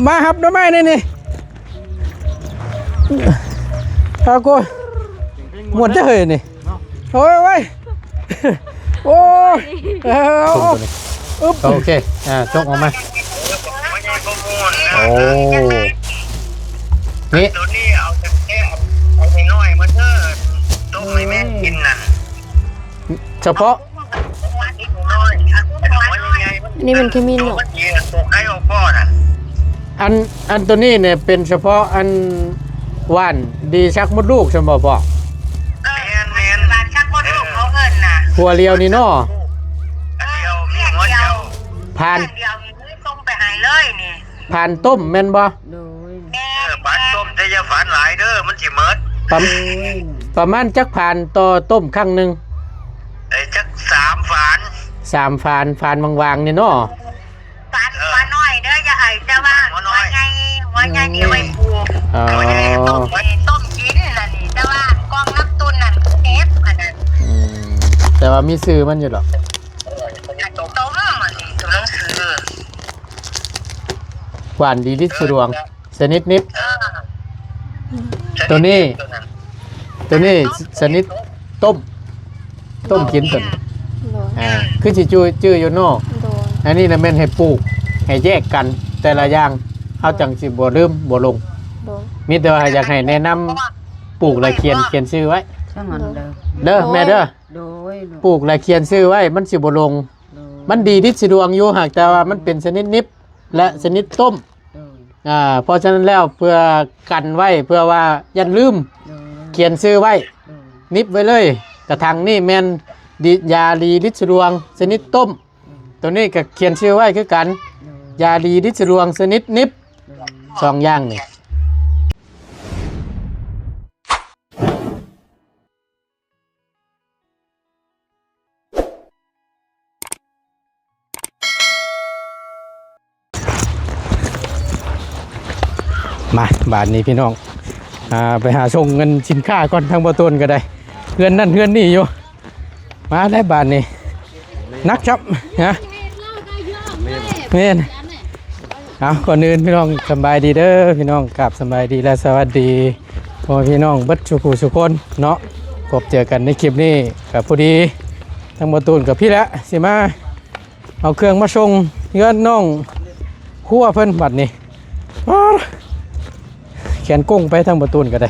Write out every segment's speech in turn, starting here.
ມາຮັບໜໍ່ໄມ້ແດ່ນີ້ ເອົາໂກຍ ມ່ວນເດີ້ເຮີ້ຍນີ້ ໂອ້ຍ ໂອ້ຍ ໂອ້ຍ ເອົາ ເອົາ ອຶບ ໂອເຄ ອ່າ ຈົກອອກມາ ໂອ້ ນີ້ ໂຕນີ້ເອົາແຕ່ ເອົານ້ອຍໆມາເດີ ຕົ້ມໃຫ້ແມ່ກິນນັ້ນ ສະເພາະ ອັນນີ້ແມ່ນຂະມິ້ນເນາະ ອັນ ອັນໂຕນີ້ນີ້ເປັນສະເພາະອັນຫວ່ານດີຊັກມົດລູກຊັ້ນບໍ່ພໍ່? ແມ່ນໆ ຫວ່ານຊັກມົດລູກເຂົາເອີ້ນນະ ຫົວລຽວນີ້ເນາະ ອັນດຽວມີຫົວດຽວ ຜ່ານ ອັນດຽວນີ້ສົ່ງໄປໃຫ້ເລີຍນີ້ ຜ່ານຕົ້ມແມ່ນບໍ່? ໂດຍ ແມ່ນ ເອີ ຝານຕົ້ມ ແຕ່ຢ່າຝານຫຼາຍເດີ ມັນຊິໝົດ ປະ ປະມານຈັກຝານຕໍ່ຕົ້ມຄັ້ງໜຶ່ງ? ເອີ ຈັກສາມຝານ ສາມຝານ ຝານຫວ່າງໆນີ້ເນາະ ຝານ ເອີ ຝານນ້ອຍເດີ ຢ່າໃຫ້ ແຕ່ວ່າຫົວໃຫຍ່ ຫົວໃຫຍ່ນີ້ໄວ້ປູກ ອໍ ຕົ້ມ ຕົ້ມກິນນັ້ນນີ້ ແຕ່ວ່າກ່ອງນ້ຳຕຸ່ນນັ້ນເກັບອັນນັ້ນ ອືມ ແຕ່ວ່າມີຊື່ມັນຢູ່ດອກ ຕົ້ມອັນນີ້ ຕົວໜັງສື ຫວ່ານດີລິດສະດວງ ຊະນິດນິບ ເອີ ໂຕນີ້ ໂຕນີ້ຊະນິດຕົ້ມ ຕົ້ມກິນຕົວນີ້ ໂດຍ ອ່າ ຄືຊິຈື່ ຈື່ຢູ່ເນາະ ໂດຍ ອັນນີ້ນະແມ່ນໃຫ້ປູກ ໃຫ້ແຍກກັນແຕ່ລະຢ່າງ ເຮົາຈັ່ງຊິບໍ່ລືມບໍ່ຫຼົງ ໂດຍ ມີແຕ່ວ່າຢາກໃຫ້ແນະນຳ ປູກແລ້ວຂຽນ ຂຽນຊື່ໄວ້ ເດີ ແມ່ເດີ ໂດຍ ປູກແລ້ວຂຽນຊື່ໄວ້ ມັນຊິບໍ່ຫຼົງ ໂດຍ ມັນດີລິດສະດວງຢູ່ ຫາກແຕ່ວ່າມັນເປັນຊະນິດນິບ ແລະ ຊະນິດຕົ້ມ ໂດຍ ອ່າ ເພາະສະນັ້ນແລ້ວ ເພື່ອກັນໄວ້ ເພື່ອວ່າຢ້ານລືມ ໂດຍ ຂຽນຊື່ໄວ້ ໂດຍ ນິບໄວ້ເລີຍ ກະຖັງນີ້ແມ່ນດີ ຢາດີລິດສະດວງຊະນິດຕົ້ມ ໂດຍ ໂຕນີ້ກະຂຽນຊື່ໄວ້ຄືກັນ ໂດຍ ຢາດີລິດສະດວງຊະນິດນິບ ໂດຍ ສອງຢ່າງນີ້. ມາ ບາດນີ້ພີ່ນ້ອງ ອ່າ ໄປຫາສົ່ງເງິນສິນຄ້າກ່ອນ ທາງບໍ່ຕົ້ນກໍໄດ້ ເຮືອນນັ້ນເຮືອນນີ້ຢູ່ ມາແລ້ວບາດນີ້ ໜັກຈັບ ຮະ ແມ່ນ ເອົາ ກ່ອນອື່ນພີ່ນ້ອງສະບາຍດີເດີພີ່ນ້ອງ ກາບສະບາຍດີ ແລະ ສະຫວັດດີພໍ່ແມ່ພີ່ນ້ອງເບິດສູ່ຜູ້ສູ່ຄົນເນາະ ພົບເຈີກັນໃນຄລິບນີ້ກໍພໍດີ ທາງບໍ່ຕູນກໍພີ້ແຫຼະ ຊິມາເອົາເຄື່ອງມາສົ່ງເຮືອນນ້ອງຄົວເພິ່ນບັດນີ້ ປາດ ແຂນກົງໄປທາງບໍ່ຕູນກໍໄດ້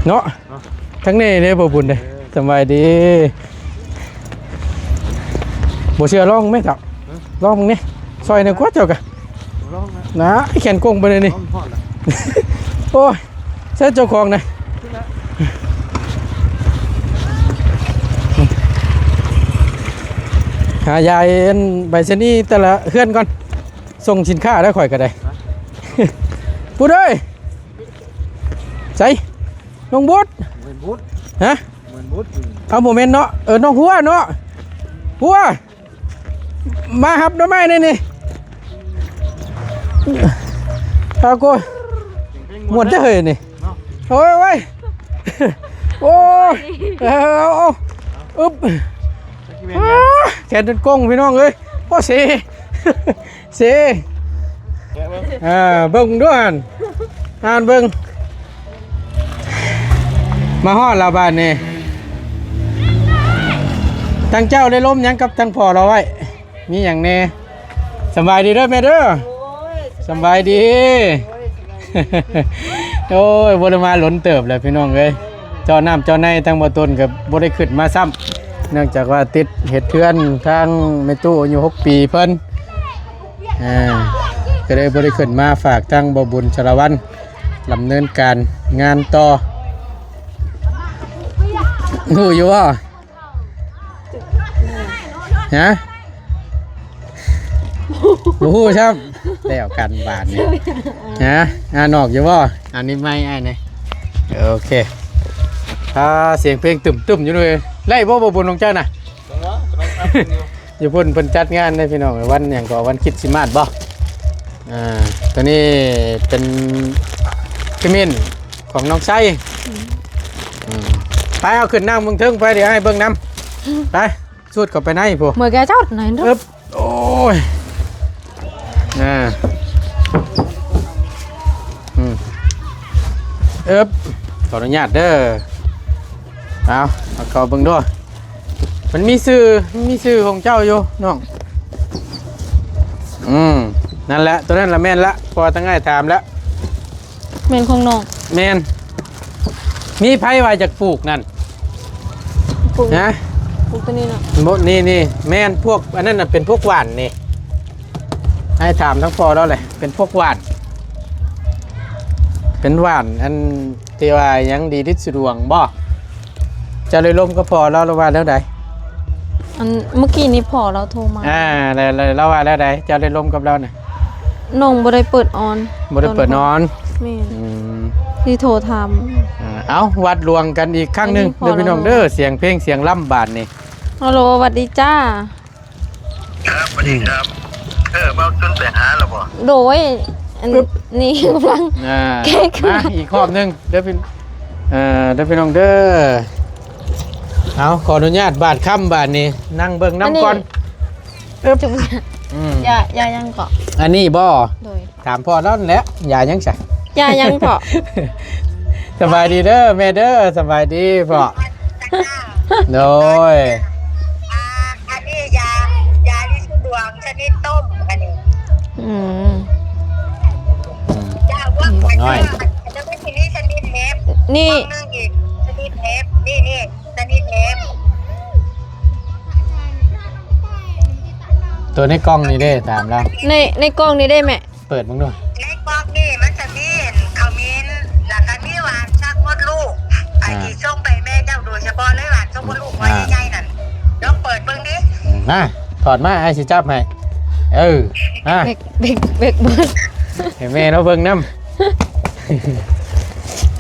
ເນາະ ເນາະ ທາງນີ້ເດ້ບໍ່ບຸນເດ້ ເອີ ສະບາຍດີ ບໍ່ເຊື່ອລອງເບິ່ງແມ່ເຖົ້າ ຮະ ລອງເບິ່ງນີ້ ຊ່ອຍແດ່ກວ່າເຈົ້າກະ ລອງນະ ນະ ແຂນກົງໄປເລີຍນີ້ ລອງ ໂອ້ຍ ໃຊ້ເຈົ້າຂອງນະ ຫາຢາຍອັນໃບສະນີແຕ່ລະເຮືອນກ່ອນ ສົ່ງສິນຄ້າແລ້ວຂ້ອຍກໍໄດ້ ພຸ້ນເອີຍ ໃສ ນ້ອງບຸດ ເໝືອນບຸດ ຮະ ເໝືອນບຸດ ເອົາ ບໍ່ແມ່ນເນາະ ເອີ ນ້ອງຫົວເນາະ ຫົວ ມາຮັບໜໍ່ໄມ້ແດ່ນີ້ ເອົາໂກຍ ມ່ວນເດີ້ເຮີ້ຍນີ້ ໂອ້ຍ ໂອ້ຍ ໂອ້ຍ ເອົາ ເອົາ ອຶບ ແຂນຈົນກົງພີ່ນ້ອງເອີຍ ໂອ້ ເຊ ເຊ ເອີ ເບິ່ງດູຫັ້ນ ອ່ານເບິ່ງ ມາຮອດແລ້ວບາດນີ້ ທາງເຈົ້າໄດ້ລົມຫຍັງກັບທາງພໍ່ລາວໄວ້ ມີຫຍັງແດ່? ສະບາຍດີເດີແມ່ເດີ ສະບາຍດີ ໂອ້ຍ ບໍ່ໄດ້ມາດົນເຕີບແລ້ວພີ່ນ້ອງເອີຍ ເຈາະນ້ຳເຈາະໃນທາງບໍ່ຕົ້ນກໍບໍ່ໄດ້ຂຶ້ນມາຊ້ຳ ເນື່ອງຈາກວ່າຕິດເຮັດເຮືອນທາງແມ່ຕູ້ອາຍຸຫົກປີເພິ່ນ ອ່າ ກໍເລີຍບໍ່ໄດ້ຂຶ້ນມາ ຝາກທາງບໍ່ບຸນສາລະວັນດຳເນີນການງານຕໍ່ ຮູ້ຢູ່ບໍ່? ຮະ? ບໍ່ຮູ້ຊ້ຳ ແລ້ວກັນບາດນີ້ ຮະ? ອ່ານອກຢູ່ບໍ່? ອັນນີ້ໄມອ້າຍນີ້ ໂອເຄ ອ່າ ສຽງເພງຕຶ້ມໆຢູ່ເລີຍ ໄດ້ບໍ່ ບໍ່ບຸນຂອງເຈົ້ານະ? ຢູ່ພຸ້ນເພິ່ນຈັດງານເດ້ພີ່ນ້ອງ ວັນຫຍັງກໍ ວັນຄຣິດສະມາດບໍ່ ອ່າ ຕົວນີ້ເປັນຂະມິ້ນຂອງນ້ອງໄຊ ອືມ ອືມ ໄປເອົາຂຶ້ນນັ່ງເທິງໄປ ດຽວໃຫ້ເບິ່ງນຳ ໄປ ສູດເຂົ້າໄປໃນພຸ້ນ ເມື່ອແກຈອດໃນເດີ ອຶບ ໂອ້ຍ ອ່າ ອືມ ເອີບ ຂໍອະນຸຍາດເດີ. ເອົາ ເອົາເຂົ້າເບິ່ງດູ ມັນມີຊື່ ມັນມີຊື່ຂອງເຈົ້າຢູ່ນ້ອງ. ອືມ ນັ້ນແຫຼະ ໂຕນັ້ນລະແມ່ນລະ ເພາະວ່າທາງອ້າຍຖາມລະ. ແມ່ນຂອງນ້ອງ. ແມ່ນ. ມີໃຜວ່າຢາກປູກນັ້ນ? ປູກ ຮະ? ປູກໂຕນີ້ເນາະ. ບໍ່ ນີ້ ນີ້ ແມ່ນພວກ ອັນນັ້ນນະ ເປັນພວກຫວ່ານນີ້ ໃຫ້ຖາມທາງພໍ່ລາວແຫຼະ ເປັນພວກຫວ່ານ ເປັນຫວ່ານ ອັນທີ່ວ່າຫຍັງ ດີລິດສະດວງບໍ່? ເຈົ້າໄດ້ລົມກັບພໍ່ລາວ ລາວວ່າແນວໃດ? ອັນເມື່ອກີ້ນີ້ພໍ່ລາວໂທມາ. ອ່າ ແລ້ວ ແລ້ວລາວວ່າແນວໃດ? ເຈົ້າໄດ້ລົມກັບລາວນະ? ນ້ອງບໍ່ໄດ້ເປີດອອນ. ບໍ່ໄດ້ເປີດອອນ. ແມ່ນ. ອືມ ຊິໂທຖາມ. ອ່າ ເອົາ ວັດລວງກັນອີກຄັ້ງໜຶ່ງເດີພີ່ນ້ອງເດີ. ສຽງເພງສຽງລຳບາດນີ້. ຮັລໂຫຼ ຫວັດດີຈ້າ. ຄັບ ສະຫວັດດີຄັບ. ເອີ ເວົ້າຈົນໄປຫາລະບໍ່? ໂດຍ ອັນນີ້ກຳລັງ ອ່າ ມາອີກຮອບໜຶ່ງເດີພີ່ ເອີ ເດີພີ່ນ້ອງເດີ. ເອົາ ຂໍອະນຸຍາດບາດຄຳບາດນີ້ ນັ່ງເບິ່ງນຳກ່ອນ. ອືມ ຢາ ຢາຫຍັງເກາະ? ອັນນີ້ບໍ່? ໂດຍ. ຖາມພໍ່ລາວນັ້ນແຫຼະ ຢາຫຍັງຊະ? ຢາຫຍັງເພາະ? ສະບາຍດີເດີແມ່ເດີ. ສະບາຍດີພໍ່. ໂດຍ. ອ່າ ອັນນີ້ຢາ ຢາລິດສະດວງຊະນິດຕົ້ມ ອັນນີ້. ອືມ ອືມ ຢາ ອັນນີ້ ອັນນີ້ມັນຊິມີຊະນິດເໜັບ ນີ້ ອັນໜຶ່ງອີກຊະນິດເໜັບ ນີ້ ນີ້ ຊະນິດເໜັບ. ໂຕໃນກ່ອງນີ້ເດ້ ຖາມລາວ. ໃນ ໃນກ່ອງນີ້ເດ້ແມ່? ເປີດເບິ່ງດູ. ໃນກອງນີ້ມັນຈະມີ ອັນ ຂະມິນ ແລ້ວກະມີຫວ່ານຊັກມົດລູກ ອ່າ ອັນທີ່ສົ່ງໄປແມ່ເຈົ້າໂດຍສະເພາະເລີຍ ຫວ່ານຊັກມົດລູກ ອ່າ ຫົວໃຫຍ່ໆນັ້ນ. ລອງເປີດເບິ່ງດິ. ອືມ ມາ ຖອດມາ ອ້າຍຊິຈັບໃຫ້. ເອີ ມາ ເບັກ ເບັກ ເບິ່ງ ໃຫ້ແມ່ເຮົາເບິ່ງນຳ.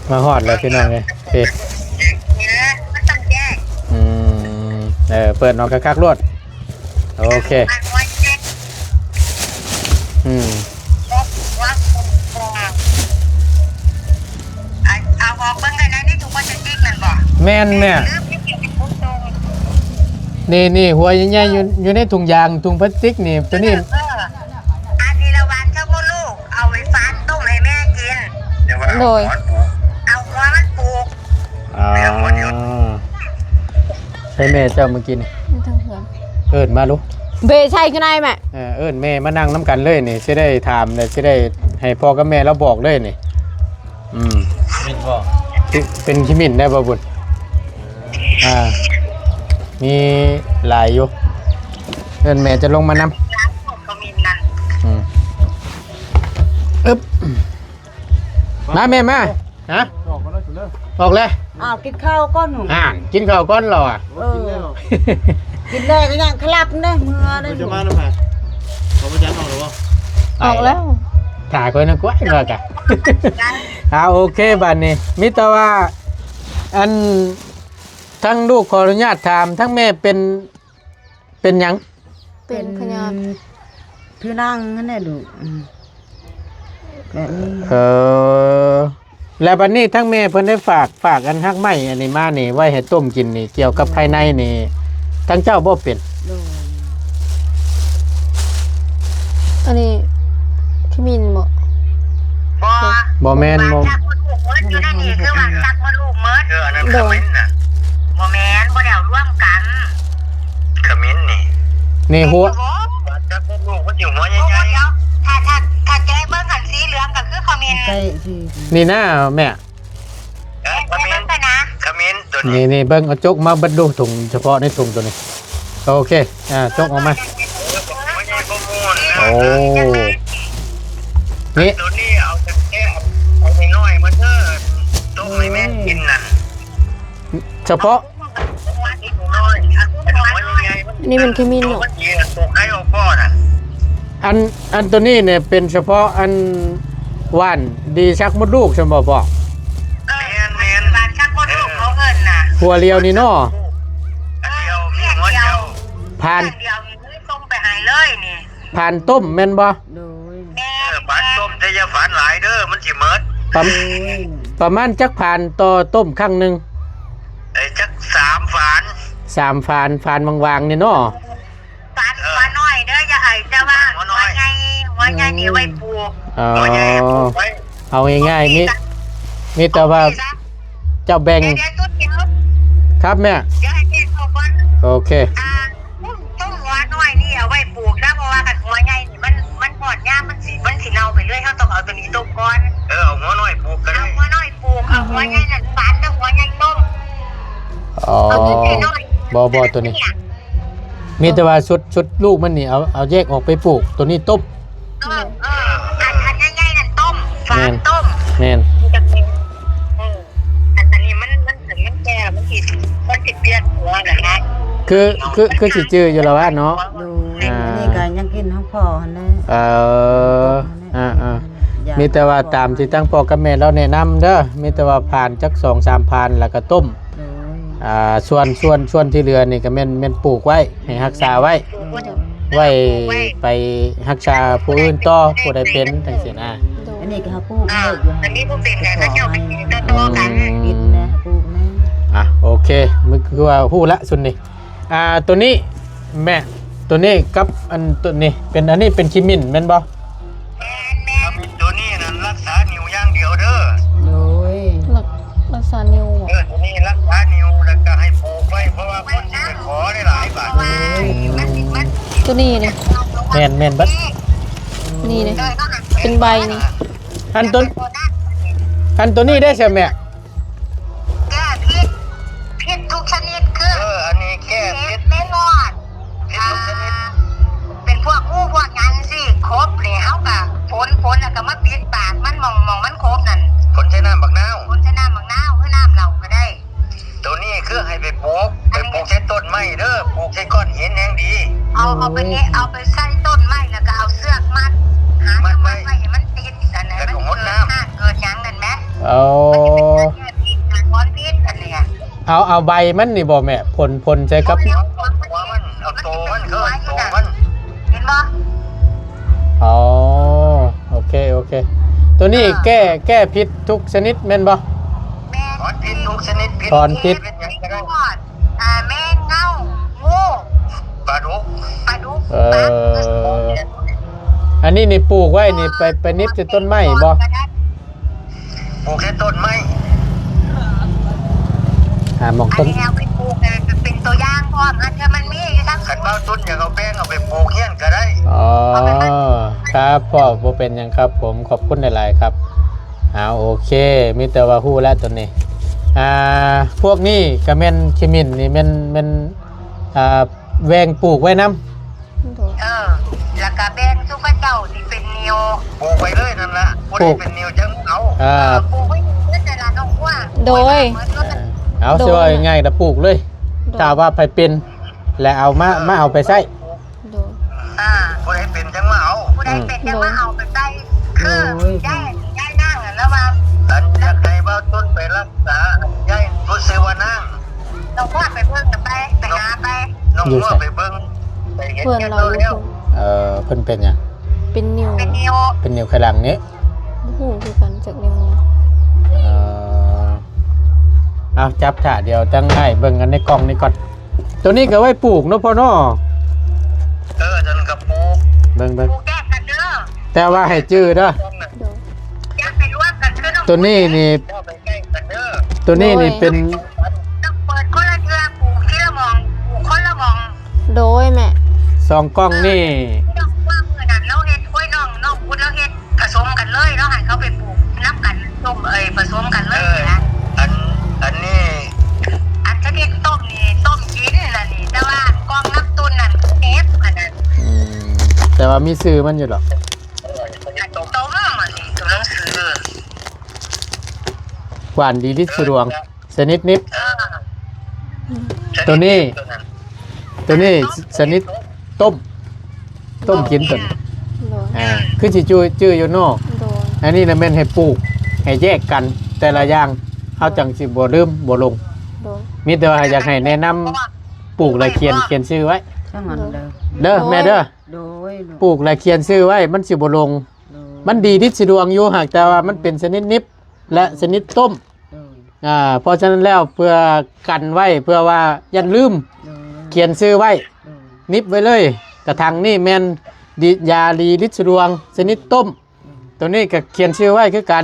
ມາຮອດແລ້ວພີ່ນ້ອງເອີຍ. ເອີ ມັນຕ້ອງແຍກ. ອືມ ເອີ ເປີດອອກຄັກໆໂລດ. ໂອເຄ. ອືມ ເອົາອອກເບິ່ງໄດ້ໃນ ໃນຖົງພລາສຕິກນັ້ນບໍ່? ແມ່ນແມ່. ນີ້ ນີ້ ຫົວໃຫຍ່ໆ ຢູ່ ຢູ່ໃນຖົງຢາງ ຖົງພລາສຕິກນີ້ ໂຕນີ້. ເອີ ອັນນີ້ລະຫວ່ານເຈົ້າບໍ່ລູກ ເອົາໄປຝານຕົ້ມໃຫ້ແມ່ກິນ. ໂດຍ. ເອົາຫົວມັນປູກ. ອໍ ໃສ່ແມ່ເຈົ້າມື້ກີ້ນີ້ ຢູ່ທາງເຮືອນ. ເອີ້ນມາລູກ ເບໃສ່ຢູ່ໃນແມ່. ເອີ ເອີ້ນແມ່ມານັ່ງນຳກັນເລີຍນີ້ ຊິໄດ້ຖາມ ແລະ ຊິໄດ້ໃຫ້ພໍ່ກັບແມ່ລາວບອກເລີຍນີ້. ອືມ ເປັນບໍ່? ເປັນຂີ້ໝິ່ນໄດ້ບໍ່ບຸນ? ອ່າ ມີຫຼາຍຢູ່ ເອີ້ນແມ່ຈະລົງມານຳ. ອືມ ອຶບ ມາແມ່ມາ. ຮະ? ອອກແລ້ວ ອອກແລ້ວ. ອ້າວ ກິນເຂົ້າກ່ອນໜູ. ອ່າ ກິນເຂົ້າກ່ອນລາວອະ. ເອີ ກິນແລ້ວກໍຍັງຂະຫຼັບເດ້ ເມື່ອເດ້. ຈະມານຳໃຜ? ເຂົາບໍ່ຈັນອອກແລ້ວບໍ່? ອອກແລ້ວ. ຖ້າຂ້ອຍນະກວຍວ່າກະ. ອ່າ ໂອເຄ ບາດນີ້ມີແຕ່ວ່າ ອັນ ທາງລູກຂໍອະນຸຍາດຖາມ ທາງແມ່ເປັນ ເປັນຫຍັງ? ເປັນພະຍາດ ເປັນຜິວໜັງຫັ້ນແຫຼະລູກ. ອືມ ແບບນີ້. ເອີ ແລ້ວບັດນີ້ທາງແມ່ເພິ່ນໄດ້ຝາກ ຝາກອັນຮາກໄມ້ອັນນີ້ມານີ້ ໄວ້ໃຫ້ຕົ້ມກິນນີ້ ກ່ຽວກັບພາຍໃນນີ້ ທາງເຈົ້າບໍ່ເປັນ? ໂດຍ. ອັນນີ້ຂະມິນບໍ່? ບໍ່ ບໍ່ແມ່ນ. ບໍ່ ບໍ່ແມ່ນ ບໍ່ ບໍ່ ບໍ່ ຢູ່ໃນນີ້ຄືວ່າຊັກມົດລູກໝົດ. ເອີ ອັນນັ້ນຂະມິນນະ. ບໍ່ແມ່ນ ບໍ່ໄດ້ເອົາລວມກັນ. ຂະມິນນີ້ ນີ້ຫົວ ຊັກມົດລູກມັນຢູ່ຫົວໃຫຍ່ໆ. ດຽວ ຖ້າ ຖ້າ ຖ້າແກະເບິ່ງຫັ້ນ ສີເຫຼືອງກໍຄືຂະມິນ. ນີ້ນະແມ່. ເອີ ຂະມິນ ຂະມິນໂຕນີ້. ນີ້ໆ ເບິ່ງ ເອົາຈົກມາເບິ່ງດູ ຖົງ ສະເພາະໃນຖົງໂຕນີ້. ໂອເຄ ອ່າ ຈົກອອກມາ. ໂອ້ ນີ້ ໂຕນີ້ເອົາແຕ່ ເອົານ້ອຍໆມາເດີ ຕົ້ມໃຫ້ແມ່ກິນນັ້ນ. ສະເພາະ ນີ້ມັນຂະມິນເນາະ. ອັນ ອັນໂຕນີ້ນີ້ເປັນສະເພາະອັນຫວ່ານດີຊັກມົດລູກຊັ້ນບໍ່ພໍ່? ແມ່ນໆ ຫວ່ານຊັກມົດລູກເຂົາເອີ້ນນະ. ຫົວລຽວນີ້ເນາະ. ເອີ ຫົວລຽວ ຜ່ານ ສ່ງໄປໃຫ້ເລີຍນີ້. ຝານຕົ້ມແມ່ນບໍ່? ໂດຍ. ແມ່ນ ເອີ ຝານຕົ້ມ ແຕ່ຢ່າຝານຫຼາຍເດີ ມັນຊິໝົດ. ປະ ປະມານຈັກຝານຕໍ່ຕົ້ມຄັ້ງໜຶ່ງ? ເອີ ຈັກສາມຝານ. ສາມຝານ ຝານບາງໆນີ້ເນາະ. ຝານ ເອີ ຫົວນ້ອຍເດີ ຢ່າໃຫ້ ແຕ່ວ່າຫົວໃຫຍ່ ຫົວ ຫົວໃຫຍ່ນີ້ໄວ້ປູກ. ອໍ ເອົາງ່າຍໆ ມີ ມີແຕ່ວ່າເຈົ້າແບ່ງ. ເດີໆ ຈຸດດຽວ ຄັບແມ່ ດຽວໃຫ້ແມ່ເຂົ້າກ່ອນ. ໂອເຄ ອ່າ ຕົ້ນ ຕົ້ນຫົວນ້ອຍນີ້ເອົາໄວ້ປູກຊະ ເພາະວ່າຄັນຫົວໃຫຍ່ນີ້ມັນ ມັນຮອດຍາມມັນຊິ ມັນຊິເນົ່າໄປເລີຍ ເຮົາຕ້ອງເອົາໂຕນີ້ຕົ້ມກ່ອນ. ເອີ ເອົາຫົວນ້ອຍປູກກໍໄດ້ ເອົາຫົວນ້ອຍປູກ ເອົາຫົວໃຫຍ່ນັ້ນຝານ ແຕ່ຫົວໃຫຍ່ຕົ້ມ. ອໍ ເອົາໂຕນ້ອຍໆ ບໍ່ ບໍ່ ໂຕນີ້ ມີແຕ່ວ່າຊຸດ ຊຸດລູກມັນນີ້ ເອົາ ເອົາແຍກອອກໄປປູກ ໂຕນີ້ຕົ້ມ. ເອີ ເອີ ອັນ ອັນໃຫຍ່ໆນັ້ນຕົ້ມ ຝານ ແມ່ນ ຕົ້ມ. ແມ່ນ ມັນຈະເປັນ ເອີ ອັນ ອັນນີ້ມັນ ມັນ ມັນແກ່ແລ້ວ ມັນຊິ ມັນຊິປ່ຽນຫົວນະນະ. ຄື ຄື ຄືຊິຈື່ຢູ່ລະວ່າເນາະ. ໂດຍ ອ່າ ອັນນີ້ກໍຍັງກິນຂອງພໍ່ຫັ້ນແຫຼະ. ເອີ ອ່າໆ ມີແຕ່ວ່າຕາມທີ່ທາງພໍ່ກັບແມ່ລາວແນະນຳເດີ ມີແຕ່ວ່າຝານຈັກສອງສາມຝານ ແລ້ວກໍຕົ້ມ. ໂດຍ ອ່າ ສ່ວນ ສ່ວນ ສ່ວນທີ່ເຫຼືອນີ້ກໍແມ່ນ ແມ່ນປູກໄວ້ ໃຫ້ຮັກສາໄວ້ ໂດຍ ໄວ້ໄປຮັກສາຜູ້ອື່ນຕໍ່ ຜູ້ໃດເປັນຈັ່ງຊີ້ນະ. ໂດຍ ອັນນີ້ກໍເຮົາປູກ ອ່າ ເລີຍຢູ່ ອັນນີ້ບໍ່ເປັນກໍເຂົາເຈົ້າໄປກິນຕໍ່ໆກັນ. ອືມ ກິນແດ່ ເຮົາປູກແດ່. ອ່ະ ໂອເຄ ມັນຄືວ່າຮູ້ລະຊຸດນີ້. ອ່າ ໂຕນີ້ແມ່ ໂຕນີ້ກັບອັນໂຕນີ້ເປັນ ອັນນີ້ເປັນຂິ້ມິ້ນແມ່ນບໍ່? ແມ່ນໆ ຂິ້ມິ້ນໂຕນີ້ນັ້ນລັກສານິ້ວຢ່າງດຽວເດີ. ໂດຍ ລັກ ລັກສານິ້ວ. ເອີ ໂຕນີ້ລັກສານິ້ວ ແລ້ວກໍໃຫ້ປູກໄວ້ ເພາະວ່າຄົນຊິໄປຂໍໄດ້ຫຼາຍບາດ. ໂດຍ ໂຕນີ້ນີ້ ແມ່ນໆ ບັດນີ້ນີ້ ເປັນໃບນີ້. ອັນໂຕ ອັນໂຕນີ້ໄດ້ໃຊ່ແມ່? ແກ້ພິດ ພິດທຸກຊະນິດຄື ເອີ ອັນນີ້ແກ້ພິດ ເຫັບ ແມງມອດ ພິດທຸກຊະນິດ ອ່າ ເປັນພວກງູພວກຫຍັງຊີ້ ຄົບນີ້ ເຮົາກະຝົນ ຝົນແລ້ວກະມາປິດປາກມັນ ໝ່ອງ ໝ່ອງມັນຄົບນັ້ນ ຝົນໃສ່ນ້ຳບັກນາວ ຝົນໃສ່ນ້ຳບັກນາວ ຫຼືນ້ຳເຫຼົ້າກະໄດ້. ໂຕນີ້ຄືໃຫ້ໄປປູກ ໄປປູກໃສ່ຕົ້ນໄມ້ເດີ ປູກໃສ່ກ້ອນຫີນແຮງດີ. ເອົາ ເອົາໄປເຮັດ ເອົາໄປໃສ່ຕົ້ນໄມ້ ແລ້ວກະເອົາເຊືອກມັດ ຫາເຊືອກມັດໄວ້ໃຫ້ມັນຕິດ ອັນນັ້ນ ແລ້ວກໍຫົດນ້ຳ ມັນເກີດຮາກເກີດຫຍັງນັ້ນແໝ. ເອົາ ມັນຊິເປັນເຊື້ອໂລກຕິດ ສານພິດອັນນີ້. ເອົາ ເອົາໃບມັນນີ້ບໍ່ແມ່? ພົ່ນ ພົ່ນໃສ່ກັບ ເອົາຫົວມັນ ເອົາໂຕມັນ ເອີ ໂຕມັນ ເຫັນບໍ່? ອໍ ໂອເຄ ໂອເຄ ໂຕນີ້ ອ່າ ແກ້ ແກ້ພິດທຸກຊະນິດແມ່ນບໍ່? ແມ່ນ ຖອນພິດທຸກຊະນິດ ພິດ ຖອນພິດ ພິດຫຍັງກໍໄດ້ ອ່າ ແມງເງົາ ງູ ປາດຸກ ປາດຸກ ເອີ ປາ ອັນນີ້ນີ້ປູກໄວ້ນີ້ ໄປ ໄປໜິບໃສ່ຕົ້ນໄມ້ບໍ່? ປູກແຕ່ຕົ້ນໄມ້ ຫາໝ່ອງຕົ້ນ ອັນນີ້ເອົາໄປປູກເປັນຕົວຢ່າງພ້ອມ ອັນເທື່ອມັນມີຢູ່ທາງ ຄັນເວົ້າຕົ້ນຢາກເອົາແປງເອົາໄປປູກເຮືອນກໍໄດ້. ອໍ ເອົາໄປ ຄັບພໍ່ ບໍ່ເປັນຫຍັງຄັບຜົມ ຂອບຄຸນຫຼາຍໆຄັບ. ເອົາ ໂອເຄ ມີແຕ່ວ່າຮູ້ແລ້ວໂຕນີ້ ອ່າ ພວກນີ້ກໍແມ່ນຂິ້ມິ້ນນີ້ແມ່ນ ແມ່ນ ອ່າ ແບ່ງປູກໄວ້ນຳ. ໂດຍ ເອີ ແລ້ວກະແບ່ງສູ່ເຂົາເຈົ້າທີ່ເປັນນິ້ວ ປູກໄວ້ເລີຍນັ້ນລະ ຜູ້ໃດເປັນນິ້ວຈັ່ງເອົາ ອ່າ ເອີ ປູກໄວ້ເລີຍແຕ່ລະນ້ອງຫົວ. ໂດຍ ເອົາ ຊິເວົ້າງ່າຍໆລະປູກເລີຍ ໂດຍ ຖ້າວ່າໃຜເປັນ ແລ້ວເອົາມາ ມາເອົາໄປໃຊ້. ໂດຍ ອ່າ ຜູ້ໃດເປັນຈັ່ງມາເອົາ ຜູ້ໃດເປັນຈັ່ງມາເອົາໄປໃຊ້. ຄື ໂດຍ ຍາຍ ຍາຍນາງນັ້ນລະວ່າ ອັນຢາກໃຫ້ບ່າວຕຸນໄປລັກສາ ອັນຍາຍຜູ້ຊື່ວ່ານາງ ນ້ອງພອນໄປເບິ່ງນະໄປ ໄປຫາໄປ ນ້ອງ ຢູ່ໃສ? ໄປເບິ່ງ ໄປເຮັດ ເພື່ອນລາວຢູ່ພຸ້ນ. ເອີ ເພິ່ນເປັນຫຍັງ? ເປັນນິ້ວ ເປັນນິ້ວ ເປັນນິ້ວໄຂຫຼັງນີ້ ບໍ່ຮູ້ຄືກັນ ຈັກແນວນີ້. ເອີ ເອົາ ຈັບຖ້າ ດຽວຈັ່ງອ້າຍເບິ່ງອັນໃນກ່ອງນີ້ກ່ອນ. ໂຕນີ້ກໍໄວ້ປູກເນາະພໍ່ເນາະ. ເອີ ອັນນັ້ນກໍປູກ ເບິ່ງໆ ປູກແຍກກັນເດີ ແຕ່ວ່າໃຫ້ຈື່ເດີ. ໂດຍ ຢ່າໄປລວມກັນຄືນ້ອງ ໂຕນີ້ນີ້ ໂຕນີ້ນີ້ເປັນ ຕ້ອງເປີດຄົນລະເທື່ອ ປູກທີລະໝ່ອງ ປູກຄົນລະໝ່ອງ. ໂດຍແມ່ ສອງກ່ອງນີ້ ເອີ ນ້ອງວ່າມື້ນັ້ນລາວເຮັດ ໂອ້ຍ ນ້ອງ ນ້ອງບຸດລາວເຮັດ ປະສົມກັນເລີຍ ລາວໃຫ້ເຂົາໄປປູກນຳກັນ ຕົ້ມ ເອີຍ ປະສົມກັນເລີຍນະ. ເອີ ອັນ ອັນນີ້ ອັນຊະນິດຕົ້ມນີ້ ຕົ້ມກິນລະນີ້ ແຕ່ວ່າອັນກ່ອງນ້ຳຕຸນນັ້ນ ເຮັດອັນນັ້ນ. ອືມ ແຕ່ວ່າມີຊື່ມັນຢູ່ດອກ ອັນຕົ້ມອັນນີ້ ຕົວໜັງສື ຫວານດີລິດສະດວງ ຊະນິດນິບ ເອີ ໂຕນີ້ ໂຕນີ້ຊະນິດຕົ້ມ ຕົ້ມກິນໂຕນີ້. ໂດຍ ອ່າ ຄືຊິຈື່ ຈື່ຢູ່ເນາະ. ໂດຍ ອັນນີ້ນະແມ່ນໃຫ້ປູກ ໃຫ້ແຍກກັນແຕ່ລະຢ່າງ ເຮົາຈັ່ງຊິບໍ່ລືມບໍ່ຫຼົງ. ໂດຍ ມີແຕ່ວ່າຢາກໃຫ້ແນະນຳ ປູກແລະຂຽນ ຂຽນຊື່ໄວ້ເດີ ເດີແມ່ເດີ. ໂດຍ ປູກແລະຂຽນຊື່ໄວ້ ມັນຊິບໍ່ຫຼົງ. ໂດຍ ມັນດີລິດສະດວງຢູ່ ຫາກແຕ່ວ່າມັນເປັນຊະນິດນິບ ແລະ ຊະນິດຕົ້ມ. ໂດຍ ອ່າ ເພາະສະນັ້ນແລ້ວ ເພື່ອກັນໄວ້ ເພື່ອວ່າຢ້ານລືມ ໂດຍ ຂຽນຊື່ໄວ້ ໂດຍ ນິບໄວ້ເລີຍ. ກະຖາງນີ້ແມ່ນ ດິ ຢາລີລິດສະດວງຊະນິດຕົ້ມ ໂຕນີ້ກໍຂຽນຊື່ໄວ້ຄືກັນ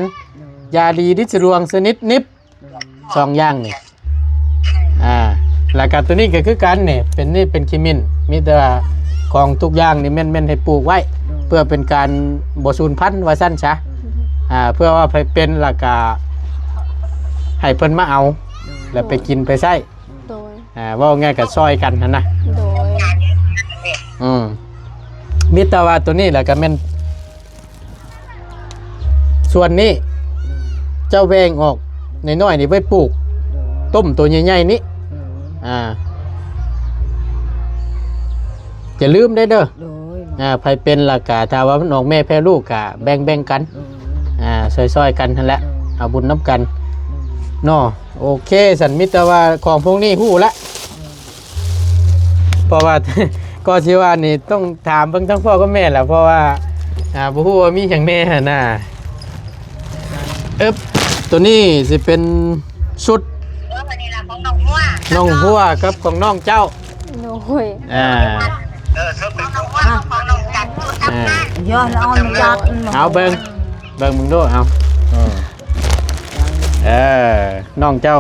ຢາລີລິດສະດວງຊະນິດໜິບ ສອງຢ່າງນີ້ ອ່າ ແລ້ວກໍໂຕນີ້ກໍຄືກັນນີ້ ເປັນ ນີ້ເປັນຂີ້ໝິ່ນ ມີແຕ່ວ່າຂອງທຸກຢ່າງນີ້ແມ່ນ ແມ່ນໃຫ້ປູກໄວ້ ເພື່ອເປັນການບໍ່ສູນພັນວ່າຊັ້ນຊະ ອ່າ ເພື່ອວ່າໃຜເປັນແລ້ວກໍໃຫ້ເພິ່ນມາເອົາ ແລ້ວໄປກິນໄປໃຊ້ ໂດຍ ອ່າ ເວົ້າງ່າຍກໍຊ່ອຍກັນຫັ້ນນະ ໂດຍ ອືມ ມີແຕ່ວ່າໂຕນີ້ແຫຼະກໍແມ່ນ ສ່ວນນີ້ເຈົ້າແບ່ງອອກນ້ອຍໆນີ້ໄວ້ປູກ ໂດຍ ຕົ້ມໂຕໃຫຍ່ໆນີ້ ໂດຍ ອ່າ ຢ່າລືມເດີ້ ໂດຍ ອ່າ ໃຜເປັນລະກະ ຖ້າວ່າມັນອອກແມ່ແຜ່ລູກກະແບ່ງໆກັນ ໂດຍ ອ່າ ຊ່ອຍໆກັນຫັ້ນແຫຼະ ໂດຍ ເອົາບຸນນຳກັນ ໂດຍ ເນາະ ໂອເຄ ຊັ້ນມີແຕ່ວ່າຂອງພວກນີ້ຮູ້ລະ ໂດຍ ເພາະວ່າ ກໍຊິວ່ານີ້ຕ້ອງຖາມເບິ່ງທັງພໍ່ກັບແມ່ແຫຼະ ເພາະວ່າ ອ່າ ບໍ່ຮູ້ວ່າມີຫຍັງແດ່ຫັ້ນນະ ເອີບ ໂຕນີ້ຊິເປັນຊຸດ ເອີ ອັນນີ້ລະຂອງນ້ອງຫົວ ນ້ອງຫົວກັບຂອງນ້ອງເຈົ້າ ໂດຍ ອ່າ ເອີ ຊຸດຂອງນ້ອງຫົວກັບຂອງນ້ອງຈັນ ຊຸດທຳງານ ອ່າ ເອົາເບິ່ງ ເບິ່ງເບິ່ງດູ ເອົາ ເອີ ເອີ ນ້ອງເຈົ້າ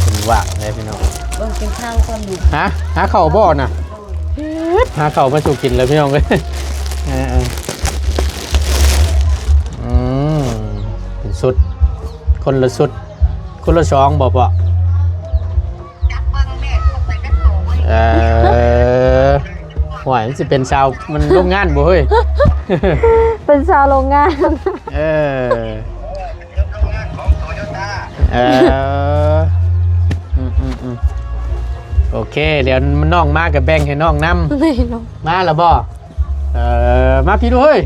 ເປັນຫວັດເດ້ພີ່ນ້ອງ ເບິ່ງກິນເຂົ້າກ່ອນລູກ ຫາ ຫາເຂົ້າບໍ່ນະ ຫາເຂົ້າມາສູ່ກິນແລ້ວພີ່ນ້ອງເອີຍ ເອີ ເອີ ອືມ ເປັນຊຸດ ຄົນລະຊຸດ ຄົນລະສອງບໍ່ພໍ່? ເອີ ໂອ້ຍ ມັນຊິເປັນຊາວ ມັນໂລງງານບໍ່ເຮີ້ຍ? ເປັນຊາວໂລງງານ ເອີ ເອີ ອືມໆໆ ໂອເຄ ດຽວນ້ອງມາກໍແບ່ງໃຫ້ນ້ອງນຳ ມາແລ້ວບໍ່? ເອີ ມາພີ້ດູເຮີ້ຍ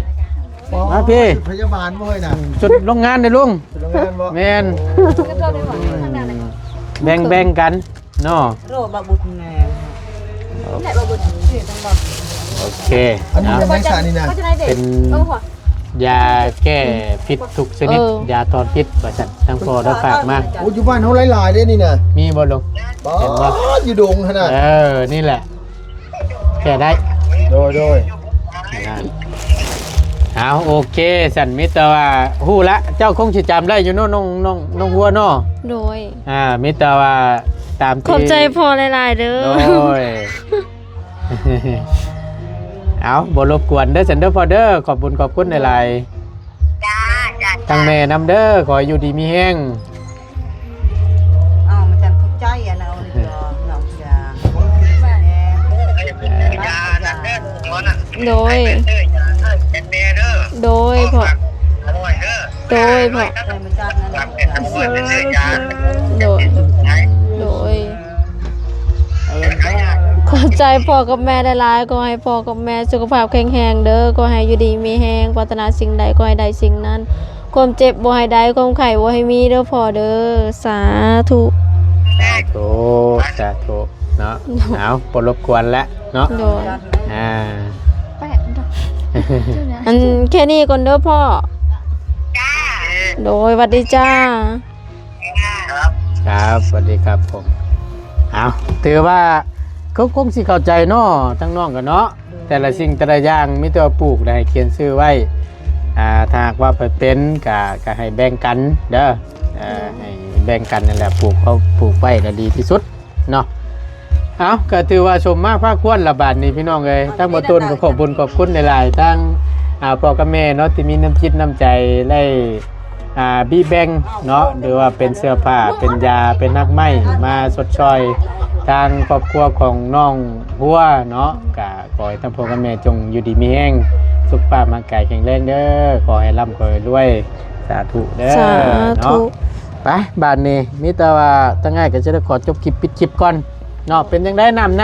ມາພີ້ ຊຸດພະຍາບານບໍ່ເຮີ້ຍນະ? ຊຸດໂລງງານເດ້ລຸງ ໂລງງານບໍ່? ແມ່ນ ໂອ້ ແບ່ງໆກັນເນາະ ໂລບະບຸດແມ່ ໂອເຄ ອັນນີ້ເນາະ ຍັງໄດ້ສານີ້ນະ ເປັນຢາແກ້ພິດທຸກຊະນິດ ເອີ ຢາຖອນພິດວ່າຊັ້ນ ທາງພໍ່ໄດ້ຝາກມາ ໂອ້ ຢູ່ບ້ານເຮົາຫຼາຍໆເດ້ນີ້ນະ ມີບໍ່ລຸງ? ເຫັນບໍ່? ຢູ່ດົງຫັ້ນນະ ເອີ ນີ້ແຫຼະ ແກ້ໄດ້ ໂດຍ ໂດຍ ເອົາ ໂອເຄ ຊັ້ນມີແຕ່ວ່າຮູ້ລະ ເຈົ້າຄົງຊິຈຳໄດ້ຢູ່ເນາະ ນ້ອງ ນ້ອງ ນ້ອງຫົວເນາະ ໂດຍ ອ່າ ມີແຕ່ວ່າຕາມທີ່ ຂອບໃຈພໍ່ຫຼາຍໆເດີ ໂດຍ ເອົາ ບໍ່ລົບກວນເດີ ຊັ້ນເດີພໍ່ເດີ ຂອບບຸນຂອບຄຸນຫຼາຍໆ ຈ້າ ຈ້າ ທັງແມ່ນຳເດີ ຂໍໃຫ້ຢູ່ດີມີແຮງ ເອົາມາຈາກທຸກໃຈ ອັນເອົານີ້ກໍນ້ອງຈາ ໂດຍ ໂດຍພໍ່ ໂດຍພໍ່ ເອົາມາຈາກນັ້ນ ໂດຍ ໂດຍ ຂອບໃຈພໍ່ກັບແມ່ຫຼາຍໆ ຂໍໃຫ້ພໍ່ກັບແມ່ສຸຂະພາບແຂງແຮງເດີ ຂໍໃຫ້ຢູ່ດີມີແຮງ ປາດຖະໜາສິ່ງໃດຂໍໃຫ້ໄດ້ສິ່ງນັ້ນ ຄວາມເຈັບບໍ່ໃຫ້ໄດ້ ຄວາມໄຂ້ບໍ່ໃຫ້ມີເດີພໍ່ເດີ ສາທຸ ສາທຸ ສາທຸເນາະ ເອົາ ບໍ່ລົບກວນແລ້ວເນາະ ໂດຍ ອ່າ ອັນແຄ່ນີ້ກ່ອນເດີພໍ່ ໂດຍ ຫວັດດີຈ້າ ຄັບ ສະຫວັດດີຄັບຜົມ ເອົາ ຖືວ່າ ເຂົາຄົງຊິເຂົ້າໃຈເນາະ ທັງນ້ອງກໍເນາະ ແຕ່ລະສິ່ງແຕ່ລະຢ່າງມີແຕ່ວ່າປູກ ແລ້ວໃຫ້ຂຽນຊື່ໄວ້ ອ່າ ຖ້າຫາກວ່າເພິ່ນເປັນ ກະ ກະໃຫ້ແບ່ງກັນເດີ ເອີ ໃຫ້ແບ່ງກັນນັ້ນແຫຼະ ປູກ ເຂົາປູກໄວ້ລະດີທີ່ສຸດເນາະ ເອົາ ກໍຖືວ່າສົມມາພາຄວນລະບາດນີ້ພີ່ນ້ອງເອີຍ ທາງບໍ່ຕຸນກໍຂອບບຸນຂອບຄຸນຫຼາຍໆ ທາງ ອ່າ ພໍ່ກັບແມ່ເນາະ ທີ່ມີນ້ຳຈິດນ້ຳໃຈໄດ້ ອ່າ ບີແບ່ງເນາະ ຫຼືວ່າເປັນເສື້ອຜ້າ ເປັນຢາ ເປັນຮາກໄມ້ ມາຊົດຊ່ອຍທາງຄອບຄົວຂອງນ້ອງຫົວເນາະ ກະຂໍໃຫ້ທັງພໍ່ກັບແມ່ຈົ່ງຢູ່ດີມີແຮງ ສຸຂະພາບຮ່າງກາຍແຂງແຮງເດີ ຂໍໃຫ້ລ່ຳຂໍໃຫ້ລວຍ ສາທຸເດີ ສາທຸເນາະ ໄປ ບາດນີ້ມີແຕ່ວ່າທາງອ້າຍກໍຈະໄດ້ຂໍຈົບຄລິບ ປິດຄລິບກ່ອນເນາະ ເປັນຈັ່ງໃດນ້ຳໃນ?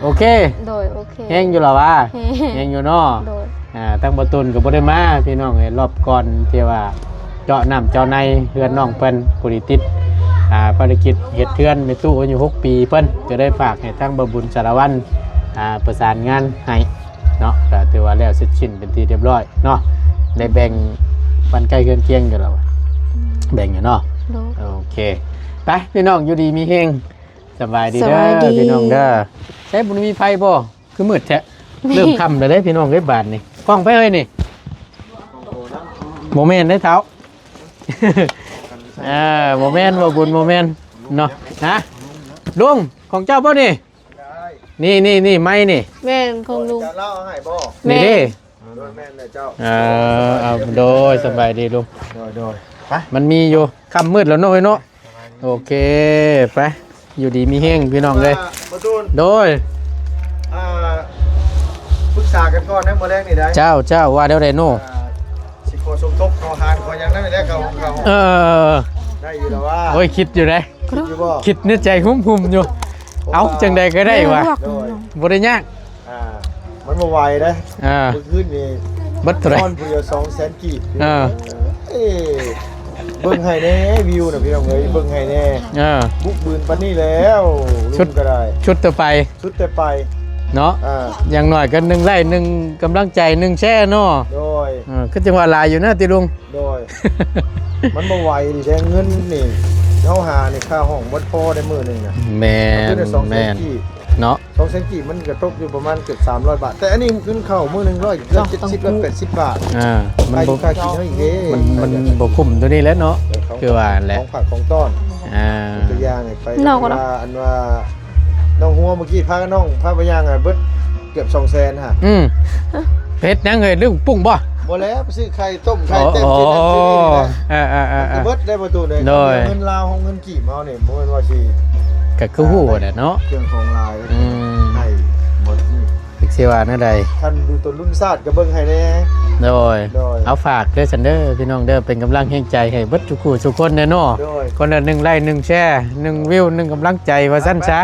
ໂອເຄ ໂດຍ ໂອເຄ ແຮງຢູ່ລະວະ? ແຮງ ແຮງຢູ່ເນາະ ໂດຍ ອ່າ ທາງບໍ່ຕຸນກໍບໍ່ໄດ້ມາພີ່ນ້ອງເອີຍ ລອບກ່ອນທີ່ວ່າເຈາະນ້ຳເຈາະໃນເຮືອນນ້ອງເພິ່ນ ຜູ້ທີ່ຕິດ ອ່າ ພາລະກິດເຮັດເຮືອນແມ່ຕູ້ອາຍຸຫົກປີ ເພິ່ນກໍໄດ້ຝາກໃຫ້ທາງບ່າວບຸນສາລະວັນ ອ່າ ປະສານງານໃຫ້ເນາະ ກໍຖືວ່າແລ້ວເສັດສິ້ນເປັນທີ່ຮຽບຮ້ອຍເນາະ ໄດ້ແບ່ງປັນໃກ້ເຮືອນຄຽງຢູ່ແລ້ວ ອືມ ແບ່ງຢູ່ເນາະ ໂດຍ ໂອເຄ ໄປ ພີ່ນ້ອງ ຢູ່ດີມີແຮງ ສະບາຍດີເດີ ສະບາຍດີ ພີ່ນ້ອງເດີ. ໃສ ບໍ່ໄດ້ມີໄຟບໍ່? ຄືມືດແທ້. ເລີ່ມຄ່ຳແລ້ວເດ້ພີ່ນ້ອງເອີຍ ບາດນີ້. ກ້ອງໃຜເອີຍນີ້? ບໍ່ແມ່ນເດ້ເຖົ້າ. ເອີ ບໍ່ແມ່ນ ບໍ່ບຸນ ບໍ່ແມ່ນເນາະ. ຮະ ລຸງ ຂອງເຈົ້າບໍ່ນີ້? ນີ້ ນີ້ ນີ້ ໄມ້ນີ້. ແມ່ນ ຂອງລຸງ. ເຈົ້າລາວເອົາໃຫ້ບໍ່? ນີ້ເດ້. ແມ່ນ. ໂດຍ ແມ່ນແຫຼະເຈົ້າ. ເອີ ເອົາ ໂດຍ ສະບາຍດີລຸງ. ໂດຍ ໂດຍ ໄປ. ມັນມີຢູ່ ຄ່ຳມືດແລ້ວເນາະ ເອີຍເນາະ. ໂອເຄ ໄປ ຢູ່ດີມີແຮງພີ່ນ້ອງເອີຍ. ບໍ່ຕູນ. ໂດຍ. ອ່າ ປຶກສາກັນກ່ອນໃນມື້ແລງນີ້ໄດ໋. ເຈົ້າ ເຈົ້າ ວ່າແນວໃດໂນ? ອ່າ ຊິຂໍສົມທົບ ຂໍຫານ ຂໍຫຍັງນັ້ນແຫຼະ ເຂົາ ເຂົາ. ເອີ ໄດ້ຢູ່ແລ້ວວ່າ. ໂອ້ຍ ຄິດຢູ່ເດ້. ຄິດຢູ່ບໍ່? ຄິດໃນໃຈຫຸ້ມໆຢູ່. ເອົາ ຈັ່ງໃດກໍໄດ້ວ່າ. ໂດຍ. ບໍ່ໄດ້ຍາກ. ອ່າ ມັນບໍ່ໄຫວເດ້. ອ່າ ມື້ຄືນນີ້ເບິດເທົ່າໃດ? ນອນຜູ້ດຽວສອງແສນກີບ. ອ່າ ເອີຍ ເບິ່ງໃຫ້ແດ່ ວິວນະພີ່ນ້ອງເອີຍ ເບິ່ງໃຫ້ແດ່. ອ່າ ບຸກບືນປານນີ້ແລ້ວ ລຸງກໍໄດ້ ຊຸດແຕ່ໄປ ຊຸດແຕ່ໄປເນາະ. ອ່າ ຢ່າງໜ້ອຍກໍໜຶ່ງໄລ້ ໜຶ່ງກຳລັງໃຈ ໜຶ່ງແຊເນາະ. ໂດຍ. ເອີ ຄືຈັ່ງວ່າຫຼາຍຢູ່ນະຕິລຸງ. ໂດຍ. ມັນບໍ່ໄຫວນີ້ແດ່ ເງິນນີ້ເຮົາຫານີ້ ຄ່າຫ້ອງບໍ່ພໍໄດ້ມື້ໜຶ່ງນະ. ແມ່ນ ຄືໄດ້ສອງແສນ ແມ່ນ ກີບເນາະ. ສອງແສນກີບ ມັນກໍຕົກຢູ່ປະມານເກືອບສາມຮ້ອຍບາດ ແຕ່ອັນນີ້ເງິນເຂົ້າມື້ໜຶ່ງຮ້ອຍ ເກືອບເຈັດສິບ ຮ້ອຍແປດສິບບາດ. ອ່າ ມັນບໍ່ ຄ່າກິນເຮົາອີກເດ້ ມັນ ມັນບໍ່ຄຸ້ມຕົວນີ້ແຫຼະເນາະ. ຄືວ່າແຫຼະ ຂອງຝາກຂອງຕ້ອນ. ອ່າ ຕົວຢ່າງນີ້ໄປ ນອກເນາະ ວ່າ ອັນວ່າ ນ້ອງຫົວເມື່ອກີ້ພານ້ອງພາໄປຍ່າງ ເບິດເກືອບສອງແສນຫັ້ນ. ອືມ ເຮັດຫຍັງເອີຍ ລືມປຸ້ງບໍ່? ບໍ່ແລ້ວ ໄປຊື້ໄຂ່ຕົ້ມໄຂ່ເຕັມ ອໍ ກິນນັ້ນກິນນີ້ນະ. ເອີໆໆໆ ມັນກໍເບິດໄດ້ປະຕູເດ້. ໂດຍ. ເງິນລາວເຮົາ ເງິນກີບເຮົານີ້ ບໍ່ແມ່ນວ່າຊິ ກໍຄືຮູ້ແຫຼະເນາະ ເຄື່ອງຂອງຫຼາຍ. ອືມ ໃຫ້ບໍ່ ຈັກຊິວ່າແນວໃດ ຄັນຢູ່ຕົນລຸນຊາດກໍເບິ່ງໃຫ້ແດ່. ໂດຍ. ໂດຍ. ເອົາ ຝາກເດີຊັ້ນເດີ ພີ່ນ້ອງເດີ ເປັນກຳລັງແຮງໃຈໃຫ້ເບິດທຸກຜູ້ທຸກຄົນແດ່ເນາະ. ໂດຍ. ຄົນລະໜຶ່ງໄລ້ ໜຶ່ງແຊ ໜຶ່ງວິວ ໜຶ່ງກຳລັງໃຈວ່າຊັ້ນຊະ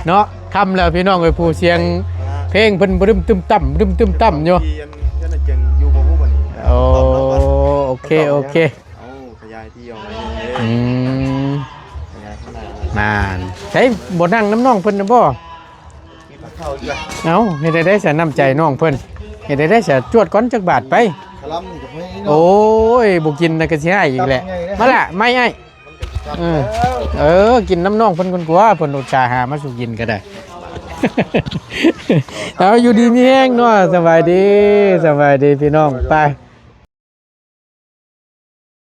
ເນາະ. ຄ່ຳແລ້ວພີ່ນ້ອງເອີຍ ຜູ້ສຽງເພງເພິ່ນບະດຶມຕຶມຕ່ຳ ບະດຶມຕຶມຕ່ຳຢູ່. ໂອ້ ໂອເຄ ໂອເຄ. ເອົາ ຂະຫຍາຍທີ່ອອກມາ. ອືມ ຂະຫຍາຍຂ້າງໜ້າ. ນັ້ນ ໃສ ບໍ່ນັ່ງນຳນ້ອງເພິ່ນນະບໍ່? ເອົາ ເຮັດໃດໄດ້ສະ ນ້ຳໃຈນ້ອງເພິ່ນ ເຮັດໃດໄດ້ສະ ຈວດກ່ອນຈັກບາດໄປ. ໂອ້ຍ ບໍ່ກິນນະກະຊິໃຫ້ອີກແຫຼະ. ມາລະ ໄມ້ອ້າຍ. ເອີ ເອີ ກິນນຳນ້ອງເພິ່ນກ່ອນກວ່າ ເພິ່ນອຸດສ່າຫາມາສູ່ກິນກໍໄດ້. ເອົາ ຢູ່ດີມີແຮງເນາະ. ສະບາຍດີ ສະບາຍດີພີ່ນ້ອງ ໄປ.